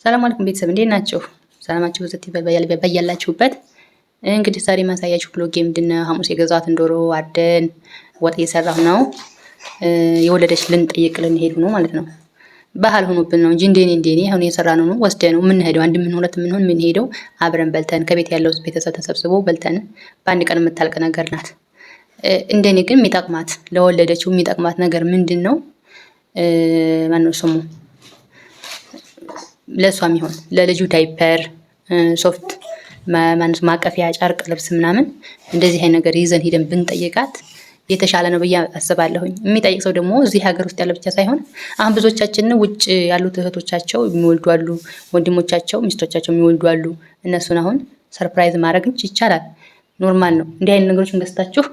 ሰላም አለይኩም ቤተሰብ እንዴት ናችሁ? ሰላማችሁ ብዝት ይበል በያላችሁበት። እንግዲህ ዛሬ ማሳያችሁ vlog ምንድን ነው፣ ሐሙስ የገዛኋትን ዶሮ አርደን ወጥ እየሰራሁ ነው። የወለደች ልንጠይቅ ልንሄድ ነው ማለት ነው። ባህል ሆኖብን ነው እንጂ እንደኔ እንደኔ አሁን የሰራነው ነው ወስደን ነው የምንሄደው። አንድ ምን ሁለት ምን ሆን የምንሄደው አብረን በልተን ከቤት ያለው ቤተሰብ ተሰብስቦ በልተን በአንድ ቀን የምታልቅ ነገር ናት። እንደኔ ግን የሚጠቅማት ለወለደችው የሚጠቅማት ነገር ምንድን ነው? ማነው ስሙ ለእሷ የሚሆን ለልጁ ዳይፐር፣ ሶፍት፣ ማቀፊያ፣ ጨርቅ፣ ልብስ ምናምን እንደዚህ አይነት ነገር ይዘን ሂደን ብንጠይቃት የተሻለ ነው ብዬ አስባለሁኝ። የሚጠይቅ ሰው ደግሞ እዚህ ሀገር ውስጥ ያለ ብቻ ሳይሆን አሁን ብዙዎቻችን ውጭ ያሉት እህቶቻቸው የሚወልዱ አሉ፣ ወንድሞቻቸው ሚስቶቻቸው የሚወልዱ አሉ። እነሱን አሁን surprise ማድረግ ይቻላል፣ normal ነው። እንዲህ አይነት ነገሮችን ገዝታችሁ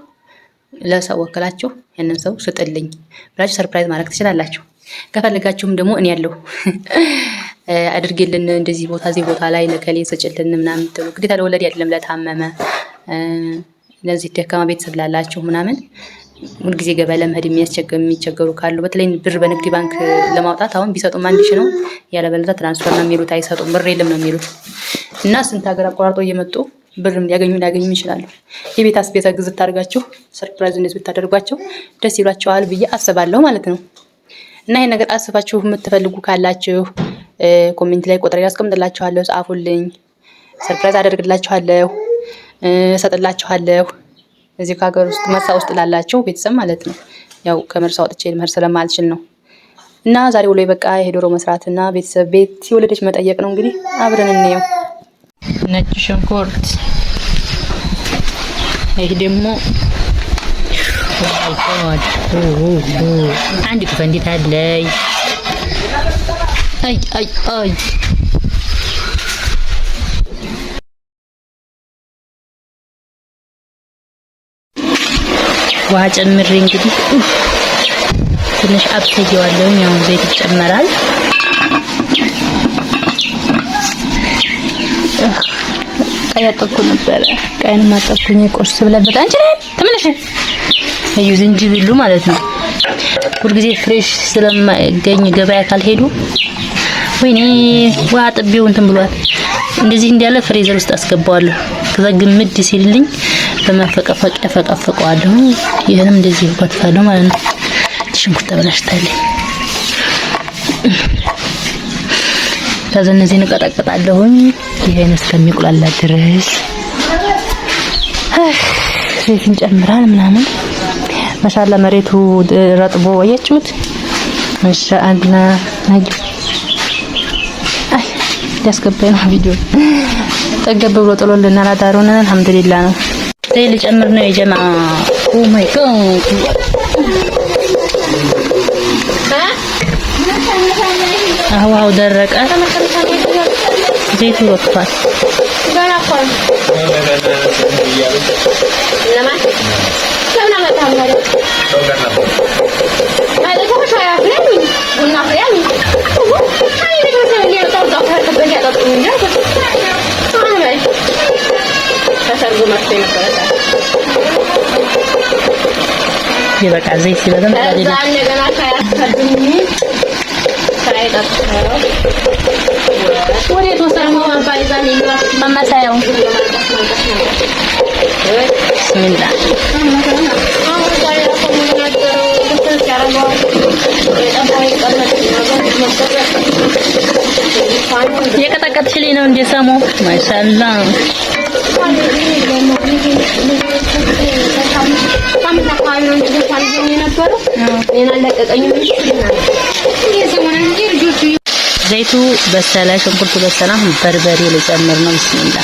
ለሰው ወክላችሁ ያንን ሰው ስጥልኝ ብላችሁ surprise ማድረግ ትችላላችሁ። ከፈለጋችሁም ደግሞ እኔ ያለሁ አድርጌልን እንደዚህ ቦታ እዚህ ቦታ ላይ ለከሌ ስጭልን ምናምን ትሉ ግዴታ ለወለድ አይደለም ለታመመ ለዚህ ደካማ ቤተሰብ ላላችሁ ምናምን ሁልጊዜ ገበያ ለመሄድ የሚቸገሩ ካሉ በተለይ ብር በንግድ ባንክ ለማውጣት አሁን ቢሰጡም 1000 ነው፣ ያለበለዚያ transfer ነው የሚሉት፣ አይሰጡም፣ ብር የለም ነው የሚሉት። እና ስንት ሀገር አቆራርጦ እየመጡ ብርም ሊያገኙ ይችላሉ። የቤት አስቤዛ ግዝት አድርጋችሁ surprise እንደዚህ ብታደርጓቸው ደስ ይሏቸዋል ብዬ አስባለሁ ማለት ነው። እና ይሄን ነገር አስባችሁ የምትፈልጉ ካላችሁ comment ላይ ቁጥር ያስቀምጥላችኋለሁ፣ ጻፉልኝ። surprise አደርግላችኋለሁ፣ እሰጥላችኋለሁ። እዚህ ከሀገር ውስጥ መርሳ ውስጥ ላላችሁ ቤተሰብ ማለት ነው። ያው ከመርሳ ወጥቼ መሄድ ስለማልችል ነው። እና ዛሬ ውሎ በቃ ይሄ ዶሮ መስራትና ቤተሰብ ቤት የወለደች መጠየቅ ነው። እንግዲህ አብረን እንየው። ነጭ ሽንኩርት፣ ይህ ደግሞ አንድ ፈንዲት አለይ። አይ አይ አይ ውሃ ጨምሬ እንግዲህ ትንሽ አብሰየዋለሁ። ያው ዘይት ይጨመራል። ቀይ አጠብኩ ነበረ። ቀይንም አጠብኩኝ። ቁርስ ብለበት አንቺ ተመለሽ። እዩ ዝንጅብሉ ማለት ነው። ሁልጊዜ fresh ስለማይገኝ ገበያ ካልሄዱ ወይኔ ውሃ ጥቤው እንትን ብሏል። እንደዚህ እንዳለ freezer ውስጥ አስገባዋለሁ። ከዛ ግምድ ሲልልኝ በመፈቀፈቅ ያፈቀፍቀዋለሁ። ይህንም እንደዚህ እከትፋለሁ ማለት ነው። ሽንኩርት ተበላሽታለች። ከዛ እነዚህን እቀጠቅጣለሁኝ። ይሄን እስከሚቁላላ ድረስ ዘይት እንጨምራል ምናምን። ማሻአላ መሬቱ ረጥቦ አያችሁት? ማሻአላ አይ ሊያስገባኝ ነው ቪዲዮ ጠገብ ብሎ ጥሎልናል። አዳሩን አልሐምዱሊላህ ነው። ዘይት ልጨምር ነው የጀማ። Oh my God ውሃው ደረቀ፣ ዘይቱ ወጥቷል። ይበቃ። ዘይት ሲበዛም ወዴት ወሰደው? ማማሰያው ብስሚላ የቀጠቀጥሽልኝ ነው እንደ ሰሞ ማሻአላ ዘይቱ በሰለ፣ ሽንኩርቱ በሰለ። አሁን በርበሬ ልጨምር ነው። ብስሚላ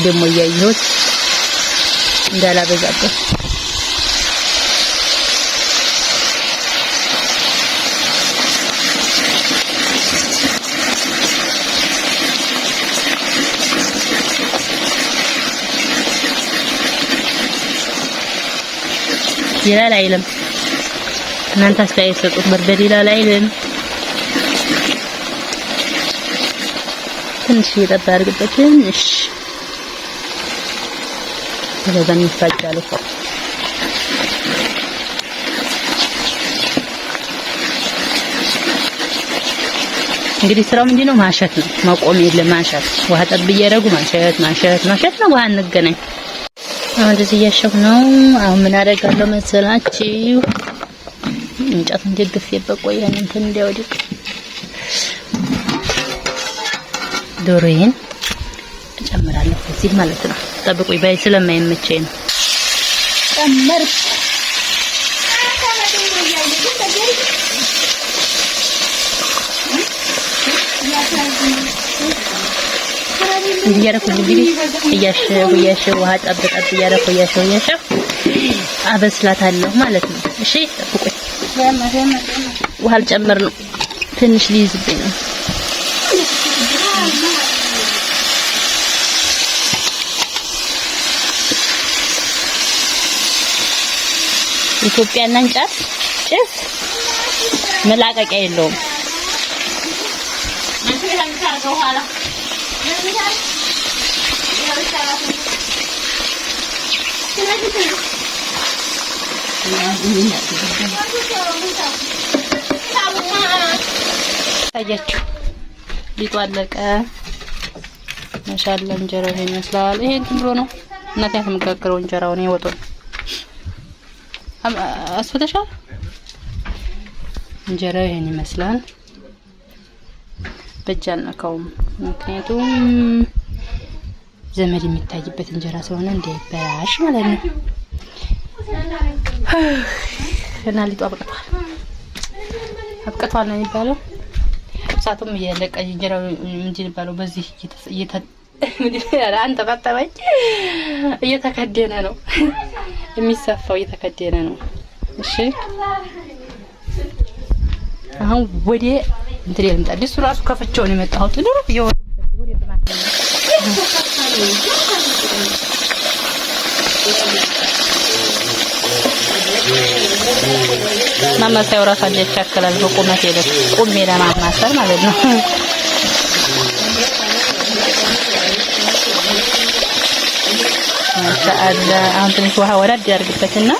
ደግሞ እያየሁት እንዳላበዛበት ይላል አይልም? እናንተ አስተያየት ሰጡት። በርበሬ ይላል አይልም? ትንሽ እየጠባ አድርግበት። ትንሽ ከዛም ይፋጫል እኮ። እንግዲህ ስራው ምንድነው? ማሸት ነው። መቆም የለም ማሸት። ውሃ ጠብ እያደረጉ ማሸት ማሸት ማሸት ነው። ውሃ እንገናኝ። አሁን እንደዚህ እያሸሁ ነው። አሁን ምን አደርጋለሁ መሰላችሁ? እንጨቱን ደግፌበት ቆይ ይሄን እንትን እንዲያወድቅ ዶሮዬን እጨምራለሁ እዚህ ማለት ነው። ጠብቁኝ ባይ ስለማይመቸኝ ነው። ጨመርኩ። እያደረኩ እንግዲህ እያሸሁ እያሸሁ ውሃ ጠብ ጠብ እያደረኩ እያሸሁ እያሸሁ አበስላታለሁ ማለት ነው። እሺ ጠብቁኝ። ውሃ ልጨምር ነው፣ ትንሽ ሊይዝብኝ ነው። ኢትዮጵያና እንጨት ጭስ መላቀቂያ የለውም። ታያችሁ ሊጡ አለቀ። ማሻአላ እንጀራው ይሄን ይመስላል። ይሄ እንትን ብሎ ነው እናቴ የምትጋግረው እንጀራውን ይሄ ወጡን አስፈተሻል። እንጀራው ይሄን ይመስላል። በእጅ አልነካውም፣ ምክንያቱም ዘመድ የሚታይበት እንጀራ ስለሆነ እንዳይበላሽ ማለት ነው። እና ሊጡ አብቅቷል፣ አብቅቷል ነው የሚባለው። እሳቱም እያለቀ እንጀራው ምንድን የሚባለው በዚህ አንጠባጠበኝ እየተከደነ ነው የሚሰፋው፣ እየተከደነ ነው። እሺ አሁን ወደ እንትን ልምጣ። እሱ ራሱ ከፍቼው ነው የመጣሁት። ማማሰያው ራሱ ያቻክላል። በቁመት የለ ቁሜ ለማማሰል ማለት ነው። ማሻአላ አሁን ትንሽ ውሃ ወረድ ያድርግበትና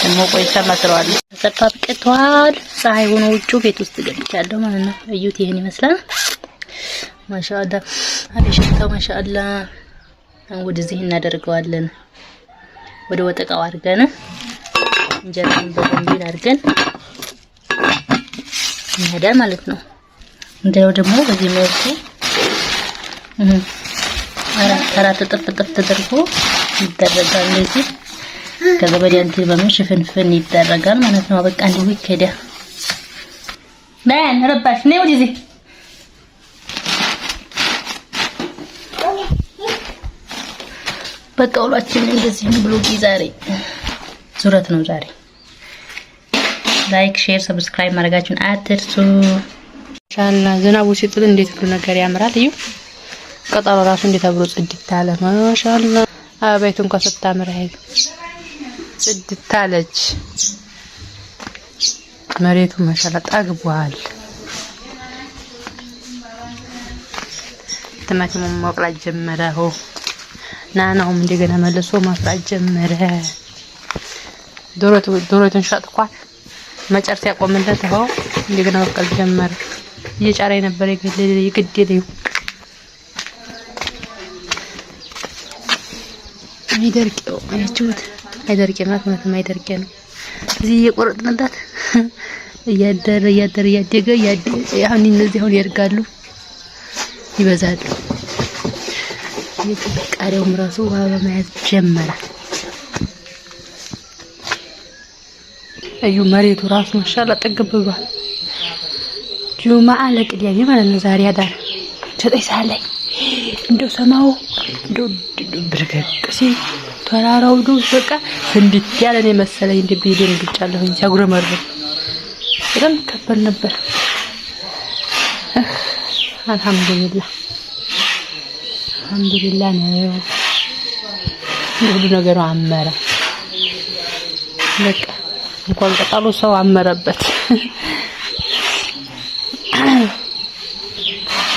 ደግሞ ቆይታ ማስረዋለሁ። ተሰርቶ አብቅቷል። ፀሐይ ሆኖ ውጩ ቤት ውስጥ ገብቻለሁ ማለት ነው። እዩት፣ ይሄን ይመስላል። ማሻአላ አቤት ሽታው ማሻአላ። አሁን ወደዚህ እናደርገዋለን። ወደ ወጠቃው አድርገን እንጀራውን በዘንቢል አድርገን እንሄዳል ማለት ነው። እንጀራው ደግሞ በዚህ መልኩ አራት አራት እጥፍ እጥፍ ተደርጎ ይደረጋል እንደዚህ። ከዛ በዲያንቲል በምን ሽፍንፍን ይደረጋል ማለት ነው። በቃ እንዲሁ ይከዳል። ነን ረባሽ ነይ ወደዚህ። በቃ ውሏችን እንደዚህ ነው። ብሎጊ ዛሬ ዙረት ነው ዛሬ። Like፣ share፣ subscribe ማድረጋችሁን አትርሱ። ማሻአላ ዝናቡ ሲጥል እንዴት ሁሉ ነገር ያምራል። እዩ ቅጠሉ ራሱ እንዴት አብሮ ጽድት አለ። ማሻአላ አበባይቱ እንኳን ስታምር አይ ጽድት አለች። መሬቱ ማሻአላ ጠግቧል። ቲማቲሙ መቁላት ጀመረ። ሆ ናናውም እንደገና መልሶ ማፍራት ጀመረ። ዶሮቱን ሸጥኳት መጨርስ ያቆምለት ሆ እንደገና መብቀል ጀመረ። እየጫረ የነበረ የገደለው አይደርቄው አያችሁት? አይደርቄ ማለት እውነትም አይደርቄ ነው። እዚህ እየቆረጥንላት እያደረ እያደረ እያደገ አሁን እነዚህ አሁን ያድጋሉ፣ ይበዛሉ። ቃሪያውም ራሱ ውሃ በመያዝ ጀመረ። እዩ መሬቱ ራሱ ማሻአላ ጥግብ ብሏል። ጁማአ ለቅዳሜ ማለት ነው። ዛሬ አዳር 9 ሰዓት ላይ እንደው ሰማው እንደው ብርግቅ ሲል ተራራው እንደው በቃ ፍንድት ያለ ነው የመሰለኝ። እንደ ብዬ ደንግጫለሁኝ። ሲያጉረመርም በጣም ከባድ ነበር። አልሐምዱሊላህ አልሐምዱሊላህ ነው ሁሉ ነገሩ አመረ። በቃ እንኳን ቅጠሉ ሰው አመረበት።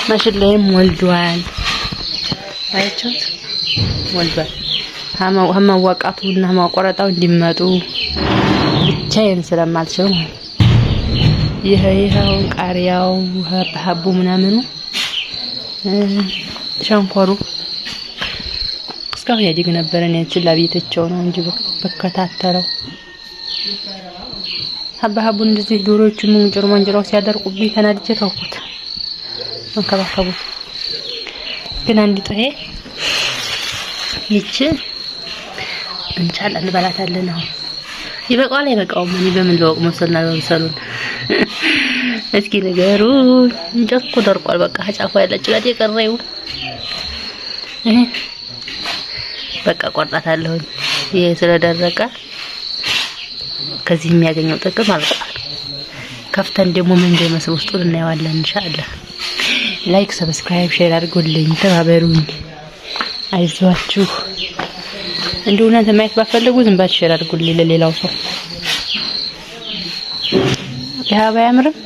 ማሽላዬም ወልዷል። አያችሁት? ወልዷል። ሀማዋቃቱ እና ሀማቆረጣው እንዲመጡ ብቻዬን ስለማልችል ማለት ይሄ ይኸው ቃሪያው ሀቡ ምናምኑ ሸንኮሩ እስካሁን ያድግ ነበረ። እኔ ችላ ቤተቸው ነው እንጂ በከታተለው ሀባ ሀቡ እንደዚህ ዶሮዎቹ ምንጭሩ መንጭረው ሲያደርቁብኝ ተናድጄ ተውኩት፣ መንከባከቡት ግን አንዲቱ ይሄ ይቺ እንቻላ እንበላታለን። አሁን ይበቃዋል አይበቃውም? እኔ በምን ልወቅ መብሰልና መብሰሉን እስኪ ንገሩ። እንጨት እኮ ደርቋል። በቃ ጫፏ ያለችው ናት የቀረው። በቃ ቆርጣታለሁኝ። ይሄ ስለደረቀ ከዚህ የሚያገኘው ጥቅም አልቋል። ከፍተን ደግሞ ምን እንደሚመስል ውስጡን እናየዋለን ኢንሻአላህ። Like፣ subscribe፣ share አድርጉልኝ፣ ተባበሩኝ። አይዟችሁ። እንደው እናንተ ማየት ባትፈልጉ ዝም ብላችሁ share አድርጉልኝ ለሌላው ሰው። ይህ አበባ አያምርም?